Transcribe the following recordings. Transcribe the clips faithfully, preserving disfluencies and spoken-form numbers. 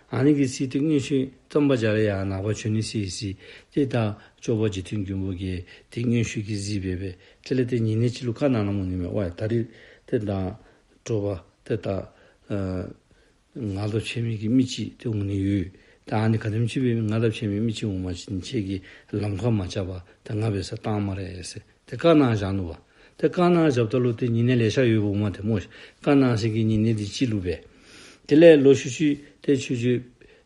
ཨ་ནི་གི་ཚེ་ཏེ་མངོན་ཤེས་གཙང་པ་རྒྱ་རས་ཡར་ནངས་པ་བྱོན་ནི་ཟེར་ཟེར་ཏེ་ད་སྐྱོབ་པ་འཇིག་རྟེན་མགོན་པོ་གིས་ཏེ་མངོན་ཤེས་ཀྱིས་གཟིགས་སྦེ་སྦེ་དེ་ལས་ཏེ་ཉེ་གནས་ཅིག་ལུ་བཀའ་གནང་གནངམ་འོང་ནི་མས། ཝའི་ད་རིས་ཏེ་ད་དྲོ་པ་ཏེ་ད་ཨ་ང་དང་ཕྱད་མི་གི་མི་ཅིག་ཏེ་འོང་ནི་ཡོད། ད་ཨ་ནི་ག་དེམ་ཅིག་སྦེ་ང་དང་ཕྱད་མི་མི་ཅིག་འོང་པ་ཅིན་ཁྱེད་ཀྱིས་ལམ་ཁར་མ་བཅར་བར་ད་ང་འབད་སར་བཏང་སྨ་རེ་ཟེར་ཏེ་བཀའ་གནང་བཞག་ནུག་པ། ཏེ་བཀའ་གནང་བཞགཔ་ད་ལུ་ཏེ་ཉེ་གནས་ལེ་ཤ་ཡོདཔ་འོང་མས་ཏེ་སྨོ། བཀའ་གནང་ས་གི་ཉེ་གནས་འདི་གཅིག་ལུ་སྦེ། དེ་ལས་ལོག་ཤུལ་ཤུལ་ཏེ་ཆོས་རྗེ་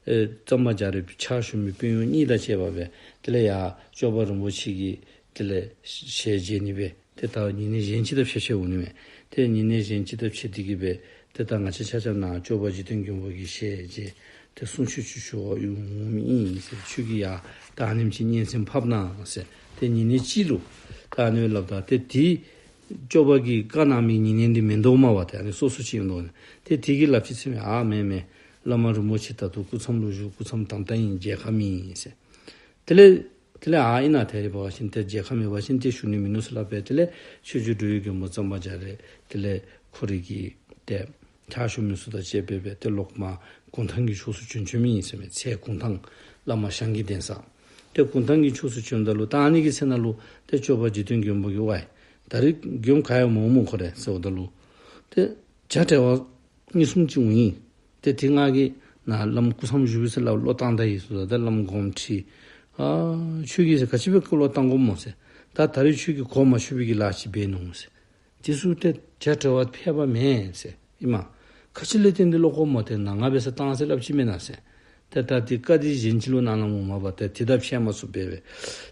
ཨེ་གཙང་པ་རྒྱ་རས་ཕྱག་ཞུ་མི་དཔོན་གཡོག་གཉིས་དང་བཅས་པ་སྦེ་དེ་ལས་ཡར་སྐྱོབ་པ་རིན་པོ་ཆེ་གི་དེ་ལས་ཞལ་མཇལ་ནི་སྦེ་ཏེ་ད་ཉེ་གནས་གཞན་ཅིག་དང་ཕྱད་ཕྱདཔ་འོང་ནི་མས། ཏེ་ཉེ་གནས་གཞན་ཅིག་དང་ཕྱད་དེ་གི་སྦེ་ཏེ་ད་ང་བཅས་ཆ་ཁྱབ་ནཱ་སྐྱོབ་པ་འཇིག་རྟེན་མགོན་པོ་གི་ཞལ་མཇལ་ཏེ་གསུང་ཆོས་ཅིག་ཞུ་བར་འོང་མི་ཨིན་ཟེར། ཁྱོད་ཀྱིས་ཡར་ད་ཨ་ནེམ་ཅིག་སྙན་གསན་ཕབ་གནང་ཟེར་ཏེ་ཉེ་གནས་གཅིག་ལུ་ད་ཨ་ནི་སྦེ་སླབ་ད་ཏེ་དེ་སྐྱོབ་པ་གིས་བཀའ་གནང་མི་ཉེ་གནས་འདི་མིན་འདུག་མས་པ། ཏེ་ཨ་ནི་སོ་སོ་ཅིག་ཨིན་འདུག་ནི། ཏེ་དེ་གིས་སླབ་ཅི་ཟེར་མས། ཨ་མེན་མེན། བླ་མ་རིན་པོ་ཆེ་ད་ལྟོ་སྐུ་མཚམས་ལུ་བཞུགས། སྐུ་མཚམས་དམ་བཏགས་ཨིན། མཇལ་ཁ་མེད་ཟེར། དེ་ལས་དེ་ལས་ཨ་ཨིན་ན་ད་རིས་འབད་བ་ཅིན་ཏེ་མཇལ་ཁ་མེད་པ་ཅིན་ཏེ་ཞུ་ནི་མིན་ནུག་ཟེར་སླབ་སྦེ་དེ་ལས་ཆོས་རྗེ་འགྲོ་བའི་མགོན་པོ་གཙང་པ་རྒྱ་རས་དེ་ལས་ཁོ་རའི་གི་ཏེ་ཕྱག་ཞུ་མི་ཚུ་དང་བཅས་པ་སྦེ་ཏེ་ལོག་མར་གུང་ཐང་གི་ཕྱོགས་སུ་བྱོན་བྱོནམ་ཨིན་ཟེར་མས། ཚལ་གུང་ཐང་བླ་མ་ཞང་གི་གདན་ས། ཏེ་གུང་ཐང་གི་ཕྱོགས་སུ་བྱོནམ་ད་ལུ་ད་ཨ་ནི་གི་ཚེ་ན་ལུ་ཏེ་སྐྱོབ་པ་འཇིག་རྟེན་མགོན་པོ་གིས་ཝའི་ད་རིས་མགྱོནམ་ག་ཡང་མ་འོངམ་ཁོ་རེ་ཟེརཝ་ད་ལུ་ཏེ་བྱ་བྲལ་བ་གཉིས་གསུམ་ཅིག་འོང་ཡི། ཏེ་དེ་ང་གིས་ནཱ་བླམ་སྐུ་མཚམས་བཞུགས་པས་ཟེར་སླབ་བློ་བཏང་ད་ཡི་ཟེརཝ་ད་བླམ་དགོངསམ་ཁྲེལ། ཨ་ཁྱོད་ཀྱིས་ཟེར་ག་ཅི་སྦེ་བློ་བཏང་དགོཔ་སྨོ་ཟེར། ད་ད་རིས་ཁྱོད་ཀྱིས་གོ་མ་ཆོད་པའི་གི་ལཱ་ཅིག་འབད་ནུག་ཟེར། དེ་ཚུ་ཏེ་བྱ་བྲལ་བ་ཕལ་པ་མེན་ཟེར་ཨིན་མས། ག་ཅི་ལས་བརྟེན་ཏེ་བློ་གོཝ་སྨོ། ཏེ་ནཱ་ང་འབད་སར་བཏང་ཟེར་སླབ་ཅི་མེན་ན་ཟེར། ཏེ་ད་དེ་བཀའ་འདི་གཞན་ཅིག་ལུ་གནང་གནངམ་འོང་མས་པ། ཏེ་དེ་དང་ཕྱད་མ་ཚུགས་པས་པས།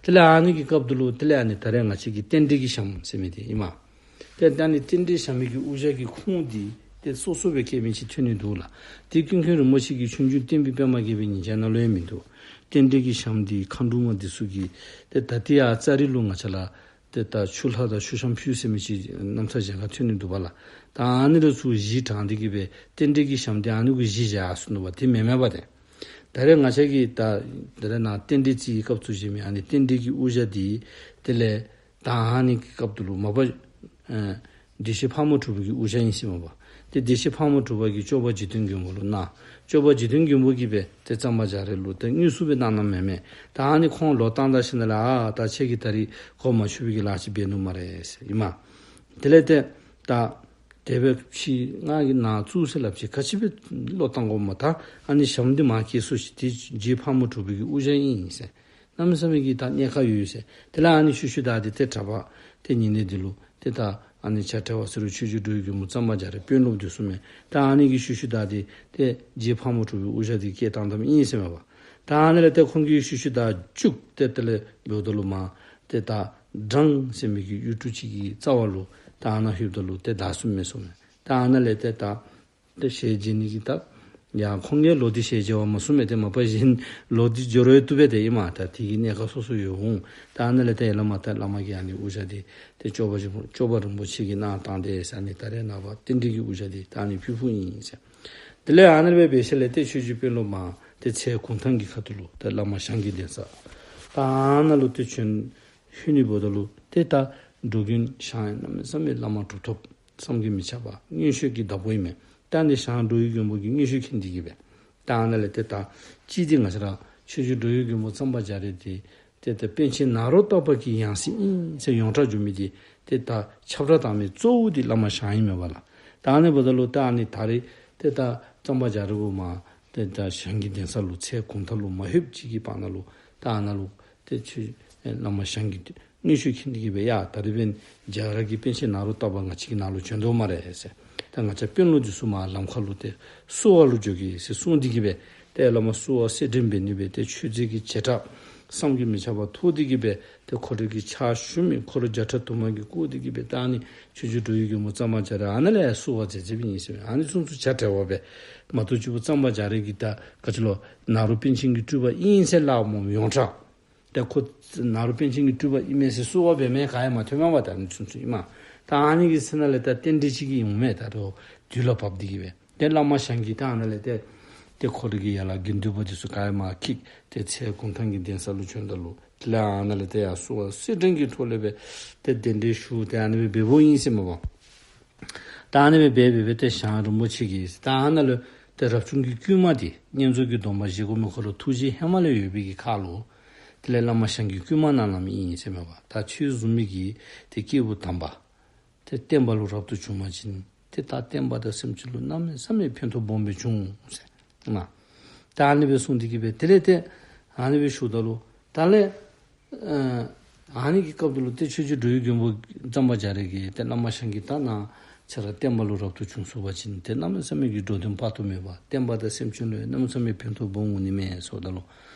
དེ་ལས་ཨ་ནི་གི་སྐབས་དེ་ལུ་དེ་ལས་ཨ་ནི་ད་རེས་ང་བཅས་ཀྱི་རྟེན་འབྲེལ་གྱི་ཞྭམོ་ཟེར་མི་འདི་ཨིན་མས། ཏེ་ད་ཨ་ནི་རྟེན་འབྲེལ་ཞྭམོ་གི་དབུ་ཞྭ་གི་ཁུངས་འདི་ཏེ་སོ་སོ་སྦེ་བཀལ་མི་ཅིག་ཐོན་ནི་འདུག་ལགས། ཏེ་ཀུན་མཁྱེན་རིན་པོ་ཆེ་གིས་ཆོས་འབྱུང་བསྟན་པའི་པདྨ་རྒྱས་པའི་ཉིན་བྱེད་ནང་ལུ་ཡང་མིན་འདུག། རྟེན་འབྲེལ་གྱི་ཞྭམོ་འདི་མཁའ་འགྲོ་མ་འདི་ཚུ་གིས་ཏེ་ད་ཏེ་ཡར་ཙཱ་རི་ལུ་ང་བཅས་ར་ཏེ་ད་ཆུ་ལྷ་དང་ཆུ་ཤམ་ཕུལ་ཟེར་མི་ཅིག་རྣམ་ཐར་གཞན་ཁར་ཐོན་ནི་འདུག་པ་ལགས། ད་ཨ་ནི་ར་ཚུ་གཞི་དྲངས་ཏེ་གི་སྦེ་རྟེན་འབྲེལ་གྱི་ཞྭམོ་འདི་ཨ་ནི་གུ་གཞི་བཞག་ཟེར་ནུག་པ། དེ་མེན་མས་པ་ཏེ། ད་རེས་ང་བཅས་ཀྱིས་ད་ད་རེས་ནཱ་རྟེན་འབྲེལ་རྩིས་ཀྱི་སྐབས་སུ་བཞེས་མི་ཨ་ནི་རྟེན་འབྲེལ་གྱི་དབུ་ཞྭ་འདི་དེ་ལས་ད་ཨ་ནི་གི་སྐབས་དེ་ལུ་མ་པ་ཨེ་བདེ་གཤེགས་ཕག་མོ་གྲུ་པ་གི་དབུ་ཞྭ་ཨིན་ཟེར་མས་པ། ཏེ་བདེ་གཤེགས་ཕག་མོ་གྲུ་པ་གིས་སྐྱོབ་པ་འཇིག་རྟེན་མགོན་པོ་ལུ་གནང་། སྐྱོབ་པ་འཇིག་རྟེན་མགོན་པོ་གིས་སྦེ་ཏེ་གཙང་པ་རྒྱ་རས་ལུ་ཏེ་དངོས་སུ་སྦེ་གནང་གནངམ་མེན་མས། ད་ཨ་ནི་ཁོང་ལོག་བཏང་ད་ཞིནམ་ལས་ཨ་ད་ཁྱེད་ཀྱིས་ད་རིས་གོ་མ་ཆོད་པའི་གི་ལཱ་ཅིག་འབད་ནུག་སྨ་རེ་ཟེར་ཨིན་མས། དེ་ལས་ཏེ་ད་དེ་སྦེ་ཕྱི་ང་གིས་ནཱ་བཙུགས་ཟེར་སླབ་ཅི། ག་ཅི་སྦེ་བློ་བཏང་དགོཔ་སྨོ། ད་ཨ་ནི་ཞྭམོ་འདི་མར་བཀལ་སོང་ཅི། ཏེ་རྗེ་ཕག་མོ་གྲུ་པའི་གི་དབུ་ཞྭ་ཨིན་ཟེར། གནམ་མེད་ས་མེད་ཀྱི་ད་གནད་ཁག་ཡོད་ཟེར། དེ་ལས་ཨ་ནི་ཤུལ་ཤུལ་བདའ་སྟེ་ཏེ་གྲྭ་པ་ཏེ་ཉེ་གནས་འདི་ལུ་ཏེ་ད་ཨ་ནི་བྱ་བྲལ་བ་ཟེར་རུང་ཆོས་རྗེ་འགྲོ་བའི་མགོན་པོ་གཙང་པ་རྒྱ་རས་དཔོན་སློབ་འདི་ཚུ་མས། ད་ཨ་ནི་གི་ཤུལ་ཤུལ་བདའ་སྟེ་ཏེ་རྗེ་ཕག་མོ་གྲུ་པའི་དབུ་ཞྭ་འདི་བཀལ་བཏང་དཔ་ཨིན་ཟེར་མས་པ། ད་ཨ་ནི་ལས་ཏེ་ཁོང་གི་ཤུལ་ཤུལ་བདའ་བཅུག་སྟེ་དེ་ལས་འབདཝ་ད་ལུ་མར་ཏེ་ད་འབྲང་ཟེར་མི་གི་གཡུ་གྲུ་ཅིག་གི་རྩ་བ་ལུ་ད་ཨ་ནཱ་ལྷོདཔ་ད་ལུ་ཏེ་བདའ་ཟུན་མས་ཟེར་མས། ད་ཨ་ནཱ་ལས་ཏེ་ད་ཏེ་ཞལ་མཇལ་ནི་གི་ད་ཡང་ཁོང་གིས་ལོག་སྟེ་ཞལ་མཇལ་བར་མ་གསུངས་མས། ཏེ་མ་པ་གཞན་ལོག་སྟེ་འགྱོ་རུང་བཏུབ་པས་ཏེ་ཨིན་མས། ད་དེ་གི་གནད་ཁག་སོ་སོ་ཡོད་འོང་། ད་ཨ་ནཱ་ལས་ཏེ་ཡར་ལས་མར་ད་བླ་མ་གིས་ཨ་ནི་དབུ་ཞྭ་འདི་ཏེ་སྐྱོབ་པ་རིན་པོ་སྐྱོབ་པ་རིན་པོ་ཆེ་གིས་གནང་བཏང་སྟེ་ཟེར་ཨ་ནི་ད་རེས་ནངས་པ་རྟེན་འབྲེལ་གྱི་དབུ་ཞྭ་འདི་ད་ཨ་ནི་ཕུལ་ཕུལཝ་ཨིན་ཟེར། དེ་ལས་ཨ་ནཱ་ལས་སྦེ་འབད་ཞིནམ་ལས་ཏེ་ཆོས་རྗེ་དཔོན་སློབ་མར་ཏེ་ཚལ་གུང་ཐང་གི་ཁ་ཐུག་ལུ་ཏེ་བླ་མ་ཞང་གི་གདན་ས་ད་ཨ་ནཱ་ལུ་ཏེ་བྱོན་ལྷོད་ནི་འབདཝ་ད་ལུ་ཏེ་ད་འགྲོ་མགོན་ཞང་གནམ་མེད་ས་མེད་བླ་མ་གྲུབ་ཐོབ་བསམ་གྱིས་མི་ཁྱབ་པ་མངོན་ཤེས་ཀྱི་བདག་པོ་ཨིན་མས། ད་ཨ་ནི་ཞང་འགྲོ་བའི་མགོན་པོ་གིས་མངོན་ཤེས་མཁྱེན་ཏེ་གི་སྦེ་ད་ཨ་ནཱ་ལས་ཏེ་ད་ཅི་སྟེ་ང་བཅས་ར་ཆོས་རྗེ་འགྲོ་བའི་མགོན་པོ་གཙང་པ་རྒྱ་རས་ཏེ་ཏེ་ད་པཎ་ཆེན་ནཱ་རོ་ཏ་པ་གི་ཡང་སྲིད་ཨིན་ཟེར་ཡོངས་གྲགས་འགྱོ་མི་འདི་ཏེ་ད་ཁྱབ་བསྒྲགས་བཏང་མི་གཙོ་བོ་འདི་བླ་མ་ཞང་ཨིན་མས་པ་ལགས། ད་ཨ་ནི་འབདཝ་ད་ལུ་ད་ཨ་ནི་ད་རེས་ཏེ་ད་གཙང་པ་རྒྱ་རས་གུ་མར་ཏེ་ད་ཞང་གི་གདན་ས་ལུ་ཚལ་གུང་ཐང་ལུ་མ་ལྷོདཔ་ཅིག་གི་བར་ན་ལུ་ད་ཨ་ནཱ་ལུ་ཏེ་ཆོས་བླ་མ་ཞང་གིས་མངོན་ཤེས་མཁྱེན་ཏེ་གི་སྦེ་ཡ་ད་རིས་འབདན་རྒྱ་གར་གྱི་པཎ་ཆེན་ནཱ་རོ་ཏ་པ་ང་བཅས་ཀྱི་ནང་ལུ་བྱོན་དོ་སྨ་རེ་ཟེར། ད་ང་བཅས་དཔོན་སློབ་འདི་ཚུ་མར་ལམ་ཁ་ལུ་ཏེ་བསུ་བ་ལུ་འགྱོ་གེ་ཟེར་གསུངས་ཏེ་གི་སྦེ་ཏེ་བླ་མ་བསུ་བ་སེར་སྦྲེང་འབད་ནི་སྦེ་ཏེ་མཆོད་རྫས་ཀྱི་བྱེ་བྲག་བསམ་གྱིས་མི་ཁྱབ་པ་ཐོགས་ཏེ་གི་སྦེ་ཏེ་ཁོ་རའི་གི་ཕྱག་ཞུ་མི་འཁོར་བརྒྱ་ཕྲག་དུ་མ་གིས་བསྐོར་ཏེ་གི་སྦེ་ད་ཨ་ནི་ཆོས་རྗེ་འགྲོ་བའི་མགོན་པོ་གཙང་པ་རྒྱ་རས་ཨ་ནཱ་ལས་བསུ་བ་མཛད་མཛདཔ་ཨིན་ཟེར་མས། ཨ་ནི་ཚུན་ཚོད་བྱ་བྲལ་བ་སྦེ་མ་གཏོགས་ཆོས་རྗེ་གཙང་པ་རྒྱ་རས་ཀྱིས་ད་ག་ཅི་ལོ་ནཱ་རོ་པཎ་ཆེན་གྱི་སྤྲུལ་པ་ཨིན་ཟེར་སླབ་སྨོ་ཡོངས་གྲགས། ཏེ་ཁོ་ནཱ་རོ་པཎ་ཆེན་གྱི་སྤྲུལ་པ་ཨིན་མས་ཟེར་བསུ་བ་འབད་མི་ག་ཡང་མ་ཐོནམ་མས་པ། ད་ཨ་ནི་ཚུན་ཚོད་ཨིན་མས། ད་ཨ་ནི་གི་ཚེ་ན་ལས་ད་རྟེན་འབྲེལ་ཅིག་གི་འོང་མས། ད་རུང་དུས་ལ་བབ་སྟེ་གི་སྦེ་ཏེ་བླ་མ་ཞང་གིས་ད་ཨ་ནཱ་ལས་ཏེ་ཏེ་ཁོ་རའི་གི་ཡར་ལས་དགེ་འདུན་པ་འདི་ཚུ་ག་ཡང་མར་འཁྱིད་དེ་ཚལ་གུང་ཐང་གི་གདན་ས་ལུ་བྱོནམ་ད་ལུ་དེ་ལས་ཨ་ནཱ་ལས་ཏེ་ཡར་བསུ་བ་སེར་སྦྲེང་གི་ཐོག་ལས་སྦེ་ཏེ་གདན་འདྲེན་ཞུ་སྟེ་ཨ་ནི་སྦེ་འབདཝ་ཨིན་ཟེར་མས་པ། ད་ཨ་ནི་སྦེ་འབད་འབད་སྦེ་ཏེ་ཞང་རིན་པོ་ཆེ་གིས་ད་ཨ་ནཱ་ལུ་ ཏེ་རབ་བྱུང་གི་བསྐུལ་མ་འདི་བསྙེན་རྫོགས་ཀྱི་སྡོམ་པ་བཞེས་དགོ་མི་ཁོ་ལུ་ཐུགས་རྗེ་ཧེ་མ་ལས་ཡོད་པའི་གི་ཁར་ལུ་དེ་ལས་བླ་མ་ཞང་གིས་བསྐུལ་མ་གནང་གནངམ་ཨིན་ཟེར་མས་པ། ད་ཁྱོད་བཟུམ་མའི་གི་ཏེ་སྐྱེས་བུ་དམ་པ་ཏེ་བསྟན་པ་ལུ་རབ་ཏུ་བྱུང་པ་ཅིན་ཏེ་ད་བསྟན་པ་དང་སེམས་ཅན་ལུ་གནམ་མེད་ས་མེད་ཕན་ཐོགས་སྦོམ་སྦེ་འབྱུང་ཟེར་མས། ད་ཨ་ནི་སྦེ་གསུངས་ཏེ་གི་སྦེ་དེ་ལས་ཏེ་ཨ་ནི་སྦེ་ཞུཝ་ད་ལུ་ད་ལས་ཨ་ཨ་ནི་གི་སྐབས་དེ་ལུ་ཏེ་ཆོས་རྗེ་འགྲོ་བའི་མགོན་པོ་གཙང་པ་རྒྱ་རས་ཀྱིས་ཏེ་བླ་མ་ཞང་གིས་ད་ནཱ་ཁྱོད་ར་བསྟན་པ་ལུ་རབ་ཏུ་བྱུང་ཚུགས་པ་ཅིན་ཏེ་གནམ་མེད་ས་མེད་ཀྱི་འགྲོ་དོན་དཔག་ཏུ་མེད་པ་བསྟན་པ་དང་སེམས་ཅན་ལུ་ཡང་གནམ་མེད་ས་མེད་ཕན་ཐོགས་སྦོམ་འོང་ནི་མས་ཟེརཝ་ད་ལུ་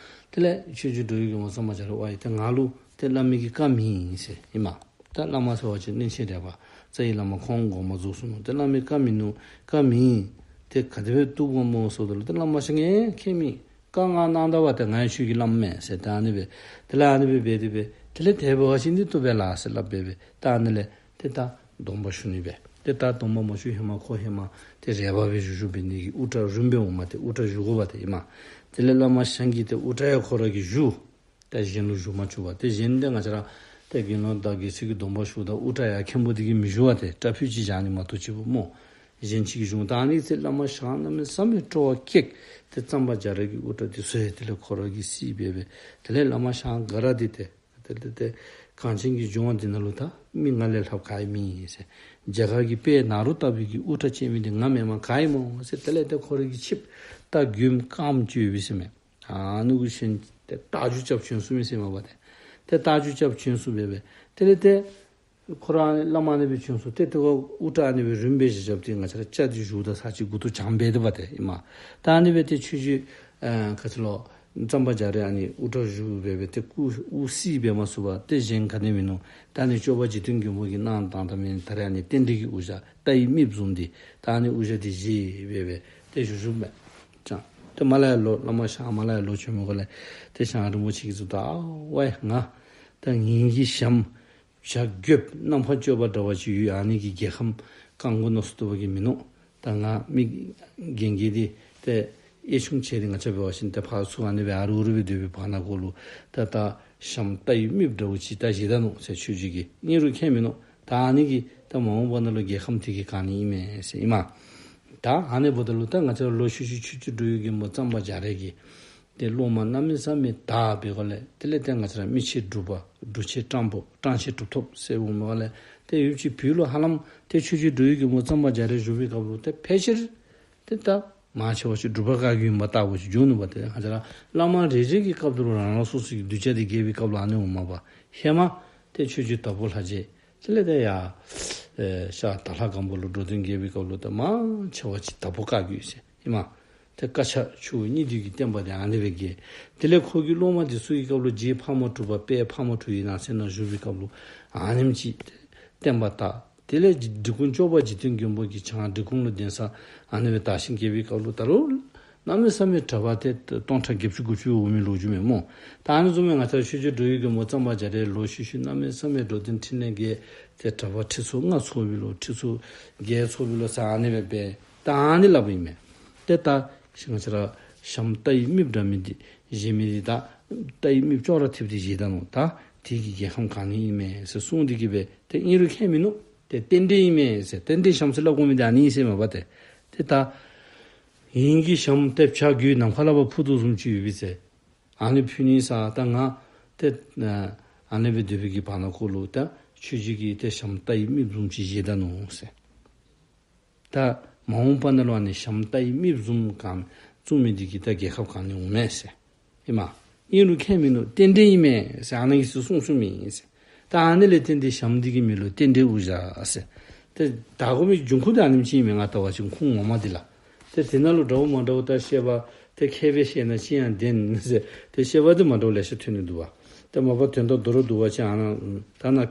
དེ་ལས་ཆོས་རྗེ་འགྲོ་བའི་མགོན་པོ་གཙང་པ་རྒྱ་རས་ཝའི་ཏེ་ང་ལུ་ཏེ་བླ་མའི་གི་བཀའ་མེད་ཟེར་ཨིན་མས། ད་བླ་མ་ཟེར་བ་ཅིན་གླིང་ཆེན་རས་པ་རྩ་བའི་བླ་མ་ཁོང་དགོངས་པ་རྫོགས་སོ་ནུག། ཏེ་བླ་མའི་བཀའ་མིན་ནུག། བཀའ་མེད། ཏེ་ག་དེ་སྦེ་བཏུབ་དགོཔ་སྨོ་ཟེརཝ་ད་ལུ་ཏེ་བླ་མ་ཞང་གིས་ཁྱད་མེད། བཀའ་མངགས་གནང་ད་པ་ཏེ་ང་ཡང་ཁྱོད་ཀྱི་བླམ་མས་ཟེར་ད་ཨ་ནི་སྦེ་དེ་ལས་ཨ་ནི་སྦེ་འབད་དེ་སྦེ་དེ་ལས་དེ་འབད་བ་ཅིན་འདི་བཏུབ་པས་ལགས་ཟེར་སླབ་སྦེ་སྦེ་ད་ཨ་ནི་ལས་ཏེ་ད་སྡོམ་པ་ཞུ་ནི་སྦེ་ཏེ་ད་སྡོམ་པ་མ་ཞུ་ཧེ་མ་ཁོ་ཧེ་མ་ཏེ་རས་པ་སྦེ་བཞུགས་བཞུགས་འབད་ནི་གི་དབུ་སྐྲ་རིངམོ་སྦེ་འོངམ་ཏེ་དབུ་སྐྲ་བཞུ་དགོ་པ་ཏེ་ཨིན་མས། དེ་ལས་བླ་མ་ཞང་གིས་ཏེ་དབུ་སྐྲ་ཡང་ཁོ་ར་གིས་བཞུ། ཏེ་གཞན་ལུ་བཞུ་མ་བཅུག་པར་ཏེ་གཞན་ཏེ་ང་བཅས་ར་ཏེ་དགེ་སློང་དང་དགེ་ཚུལ་གྱི་སྡོམ་པ་ཞུཝ་ད་དབུ་སྐྲ་ཡང་མཁན་པོ་འདི་གིས་མི་བཞུ་བ་ཏེ་སྐྲ་ཕུད་ཅིག་བཞག་ནི་མ་གཏོགས་ཅིག་པོ་སྨོ། གཞན་ཅིག་གིས་བཞུ། ད་ཨ་ནི་ཚེ་བླ་མ་ཞང་གནམ་མེད་ས་མེད་སྤྲོ་བ་སྐྱེས། ཏེ་གཙང་པ་རྒྱ་རས་ཀྱི་དབུ་སྐྲ་འདི་བཟོ་ཡི། དེ་ལས་ཁོ་ར་གིས་བསིལ་སྦེ་སྦེ་དེ་ལས་བླ་མ་ཞང་ག་ར་འདི་ཏེ་དེ་ལས་ཏེ་གངས་ཅན་གྱི་ལྗོངས་འདི་ནང་ལུ་ད་མི་ང་ལས་ལྷགཔ་ག་ཡང་མེད་ཟེར། རྒྱ་གར་གྱི་དཔལ་ནཱ་རོ་ཏ་པའི་གི་དབུ་སྐྲ་བཅད་མི་འདི་ང་མེན་པར་ག་ཡང་མེད་ཟེར། དེ་ལས་ཏེ་ཁོ་ར་གི་ཆིབས་རྟ་མགོནམ་རྐངམ་ཅིག་ཡོད་པས་ཟེར་མས། ཨ་ནི་གུ་ཞོན་ཏེ་རྟ་རྒྱུག་རྐྱབ་བྱོན་སོང་མི་ཟེར་མས་པ་ཏེ། ཏེ་རྟ་རྒྱུག་རྐྱབ་བྱོན་སོང་སྦེ་སྦེ་དེ་ལས་ཏེ་ཁོ་ར་བླ་མ་ཨ་ནི་སྦེ་བྱོན་སོང་། ཏེ་ཏེ་ཁོ་དབུ་སྐྲ་ཨ་ནི་སྦེ་རིངམོ་སྦེ་བཞག་བཞགཔ་འདི་ང་བཅས་ར་སྐྱ་འདི་བཞུཝ་ད་ས་ཅིག་མགུ་ཏོ་གྱང་སྦེ་སྡོདཔ་ཏེ་ཨིན་མས། ད་ཨ་ནི་སྦེ་ཏེ་ཆོས་རྗེ་ཨ་ག་ཅི་ལོ་གཙང་པ་རྒྱ་རས་ཨ་ནི་དབུ་སྐྲ་བཞུ་སྦེ་སྦེ་ཏེ་སྐུ་དབུ་བསིལ་སྦེ་མ་ཚུགས་པར་ཏེ་གཞན་ག་ནི་མིན་ནུག། ད་ཨ་ནི་སྐྱོབ་པ་འཇིག་རྟེན་མགོན་པོ་གིས་གནང་བཏང་ད་མི་ད་རེས་ཨ་ནི་རྟེན་འབྲེལ་གྱི་དབུ་ཞྭ་རྟ་ཡི་རྨིགཔ་བཟུམ་འདི་ད་ཨ་ནི་དབུ་ཞྭ་འདི་བཞེས་སྦེ་སྦེ་ཏེ་བཞུགས་བཞུགསཔ་མས། ཅང་ཏེ་མར་ལས་ཡར་ལོག་བླ་མ་ཞང་མར་ལས་ཡར་ལོག་བྱོན་མི་འགོ་ལས་ཏེ་ཞང་རིན་པོ་ཆེ་གིས་གསུངས་ད་ཝའི་ང་ད་ངེ་གི་ཞྭམོ་བྱ་རྒོདཔོ་གནམ་ཁ་གཅོད་པ་འདྲ་བ་ཅིག་ཡོད། ཨ་ནི་གིས་རྒྱལ་ཁམས་བཀང་དགོ་མནོ་བསམ་བཏང་བ་གི་མིན་ནུག། ད་ང་མི་རྒན་རྒས་འདི་ཏེ་ཨེ་ཆུང་ཆེ་འདི་ང་བཅས་འབད་བ་ཅིན་ཏེ་ཕར་ཚུར་ཨ་ནི་སྦེ་ཨ་རུ་ཨུ་རུ་སྦེ་སྡོད་པའི་བར་ན་གུ་ལུ་ད་ད་ཞྭམོ་རྟ་ཡི་རྨིགཔ་འདྲཝ་ཅིག་ད་བཞེས་ད་ནུག་ཟེར། ཆོས་རྗེ་གིས་ཨིན་རུང་ཁྱད་མིན་ནུག། ད་ཨ་ནི་གིས་ད་མ་འོངས་པ་ནང་ལུ་རྒྱལ་ཁམས་འདི་གིས་བཀང་ནི་ཨིན་མས་ཟེར་ཨིན་མས། ད་ཨ་ནི་འབདཝ་ད་ལུ་ད་ང་བཅས་ར་ལོག་ཤུལ་ཤུལ་ཆོས་རྗེ་འགྲོ་བའི་མགོན་པོ་གཙང་པ་རྒྱ་རས་ཀྱི་ཏེ་སློབ་མ་གནམ་མེད་ས་མེད་དར་བའི་སྒོ་ལས་དེ་ལས་ཏེ་ང་བཅས་ར་མི་ཆེན་གྲུབ་པ་གྲུབ་ཆེན་སྤྲང་པོ་སྤྲང་ཆེན་གྲུབ་ཐོབ་ཟེར་འོང་མི་སྒོ་ལས་ཏེ་ཡུདཔ་ཅིག་བོད་ལུ་ཧ་ལམ་ཏེ་ཆོས་རྗེ་འགྲོ་བའི་མགོན་པོ་གཙང་པ་རྒྱ་རས་བཞུགས་པའི་སྐབས་ལུ་ཏེ་ཕལ་ཆེར་ཏེ་ད་མང་ཆེ་བ་ཅིག་འབྲུག་པ་བཀའ་བརྒྱུད་ཨིནམ་ལྟ་བུ་ཅིག་འགྱོ་ནུག་པ། ཏེ་ང་བཅས་ར་བླ་མ་རེ་རེ་གི་སྐབས་དེ་ལུ་རང་རང་སོ་སོ་གི་གདུལ་བྱ་འདི་རྒྱས་པའི་སྐབས་ལུ་ཨ་ནི་འོངམ་མས་པ། ཧེ་མ་ཏེ་ཆོས་རྗེ་དྭགས་པོ་ལྷ་རྗེ་དེ་ལས་ཏེ་ཡར་ཨེ་ཤར་དྭགས་ལྷ་སྒམ་པོ་ལུ་འགྲོ་དོན་རྒྱས་པའི་སྐབས་ལུ་ཏེ་མང་ཆེ་བ་ཅིག་དྭགས་པོ་བཀའ་བརྒྱུད་ཟེར་ཨིན་མས། ཏེ་བཀའ་ཕྱག་ཆུ་བོ་གཉིས་འདུས་ཀྱི་བསྟན་པ་འདི་ཨ་ནི་སྦེ་རྒྱས། དེ་ལས་ཁོ་གི་སློབ་མ་འདི་ཚུ་གི་སྐབས་ལུ་རྗེ་ཕག་མོ་གྲུ་པ་དཔལ་ཕག་མོ་གྲུ་པའི་ནང་གསེས་ནང་བཞུགས་པའི་སྐབས་ལུ་ཨ་ནེམ་ཅིག་བསྟན་པ་དར། དེ་ལས་འབྲི་གུང་སྐྱོབ་པ་འཇིག་རྟེན་མགོན་པོ་གིས་བྱང་འབྲི་གུང་ལུ་གདན་ས་ཨ་ནི་སྦེ་དར་ཞིང་རྒྱས་པའི་སྐབས་ལུ་ད་རུང་གནམ་མེད་ས་མེད་གྲྭ་པ་ཏེ་སྟོང་ཕྲག་བརྒྱད་ཅུ་དགུ་བཅུ་འོང་མི་ལོ་རྒྱུས་མས་སྨོ། ད་ཨ་ནི་བཟུམ་སྦེ་ང་བཅས་ཆོས་རྗེ་འགྲོ་བའི་མགོན་པོ་གཙང་པ་རྒྱ་རས་ལོག་ཤུལ་ཤུལ་གནམ་མེད་ས་མེད་འགྲོ་དོན་འཕྲིན་ལས་རྒྱས། ཏེ་གྲྭ་པ་ཁྲི་ཚོ་ལྔ་ཚོགས་པའི་ལོ་ཁྲི་ཚོ་བརྒྱད་ཚོགས་པའི་ལོ་ཟེར་ཨ་ནི་སྦེ་འབད་ད་ཨ་ནི་སླབ་ཨིན་མས། ཏེ་ད་ང་བཅས་ར་ཞྭམོ་རྟ་ཡི་རྨིགཔ་འདྲ་མི་འདི་བཞེས་མི་འདི་ད་རྟ་ཡི་རྨིགཔ་ཅོག་ར་འཐདཔ་འདི་བཞེས་ད་ནུག། ད་དེ་གིས་རྒྱལ་ཁམས་གང་ནི་ཨིན་མས་ཟེར་གསུངས་ཏེ་གི་སྦེ་ཏེ་ཨིན་རུང་ཁྱད་མིན་ནུག། ཏེ་རྟེན་འབྲེལ་ཨིན་མས་ཟེར། རྟེན་འབྲེལ་ཞྭམོ་ཟེར་སླབ་དགོ་མི་འདི་ཨ་ནི་ཨིན་ཟེར་མས་པ་ཏེ། ཏེ་ད་ངེ་གི་ཞྭམོ་ཏེ་བྱ་རྒོད་ནམ་མཁའ་ལས་ཕར་འཕུར་དོ་བཟུམ་ཅིག་ཡོད་པས་ཟེར། ཨ་ནི་ཕུལ་ནི་ཟེར་ད་ང་ཏེ་ཨ་ནི་སྦེ་སྡོད་པའི་གི་བར་ན་གུ་ལུ་ད་ཆོས་རྗེ་གིས་ཏེ་ཞྭམོ་རྟ་ཡི་རྨིགཔ་བཟུམ་ཅིག་བཞེས་ད་ནུག་ཟེར། ད་མ་འོངས་པ་ནང་ལུ་ཨ་ནི་ཞྭམོ་རྟ་ཡི་རྨིགཔ་བཟུམ་གང་བཙུགས་མི་འདི་གིས་ད་རྒྱལ་ཁབ་གང་ནི་འོང་མས་ཟེར། ཨིན་མས། ཨིན་རུང་ཁྱད་མིན་ནུག། རྟེན་འབྲེལ་ཨིན་མས་ཟེར་ཨ་ནཱ་གིས་གསུངས་གསུངསམ་ཨིན་ཟེར། ད་ཨ་ནི་ལས་བརྟེན་ཏེ་ཞྭམོ་འདི་གི་མིང་ལུ་རྟེན་འབྲེལ་དབུ་ཞྭ་ཟེར། ཏེ་བཏགས་དགོ་མི་འབྱུང་ཁུངས་འདི་ཨ་ནེམ་ཅིག་ཨིན་མས། ང་བལྟ་བ་ཅིན་ཁུངས་ངོ་མ་འདི་ལགས། ཏེ་དེ་ནང་ལུ་འདྲཝ་མ་འདྲཝ་ད་བཤད་པ་ཏེ་མཁས་པས་བཤད་ན་ཅི་ཡང་བདེན་ཟེར་ཏེ་བཤད་པ་འདི་མ་འདྲཝ་ལེ་ཤ་ཐོན་ནི་འདུག་པ། ཏེ་མ་པ་དོན་དག་མདོར་བསྡུ་བ་ཅིན་ཨ་ནཱ་ད་ནཱ་ཀུན་